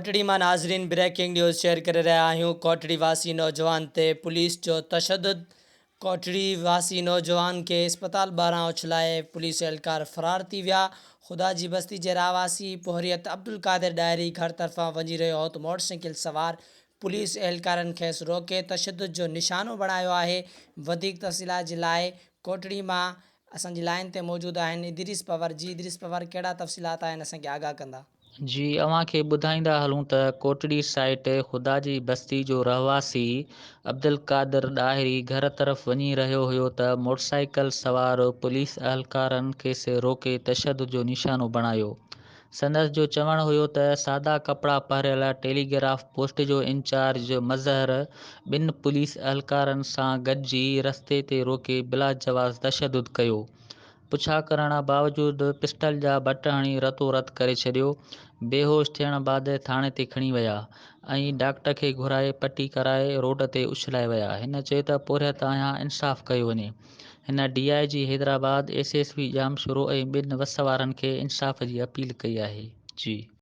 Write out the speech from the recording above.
ڪوٽڙي مان ناظرين breaking news share ڪري رهيا آهيون ڪوٽڙي واسي نوجوان تي پوليس جو تشدد ڪوٽڙي واسي نوجوان کي اسپتال ٻاهران اڇلائي پوليس اهلڪار فرار ٿي ويا خدا جي بستي جي رهواسي پورهيت عبدالقادر ڏاهري گهر طرفان وڃي رهيو هو ته موٽرسائيڪل سوار پوليس اهلڪارن کيس روڪي تشدد جو نشانو بڻايو آهي وڌيڪ تفصيلات جي لاء ڪوٽڙي مان اسان جي لائين تي موجود آهن ادريس پنهور جي ادريس پنهور ڪهڙا تفصيلات آهن اسان کي آگاهه ڪندا. جي اوهان کي ٻڌائيندا هلون ته ڪوٽڙي سائيٽ خدا جي بستي جو رهواسي عبدالقادر ڏاهري گهر طرف وڃي رهيو هيو ته موٽرسائيڪل سوار پوليس اهلڪارن کيس روڪي تشدد جو نشانو بڻايو. سندس جو چوڻ هيو ته سادا ڪپڙا پهريل ٽيليگراف پوسٽ جو انچارج مظهر ٻن پوليس اهلڪارن سان گڏجي رستي تي روڪي بلاجواز تشدد ڪيو. پڇا ڪرڻ باوجود پسٽل جا بٽ هڻي رتو رت ڪري ڇڏيو. بيهوش ٿيڻ بعد ٿاڻي تي کڻي ويا ۽ ڊاڪٽر کي گهرائي پٽي ڪرائي روڊ تي اڇلائي ويا. هن چيو ته پورهيت آهيان انصاف ڪيو وڃي. هن D I G Hyderabad, S S P Jamshoro ۽ ٻين وس وارن کي انصاف جي اپيل ڪئي آهي. جي.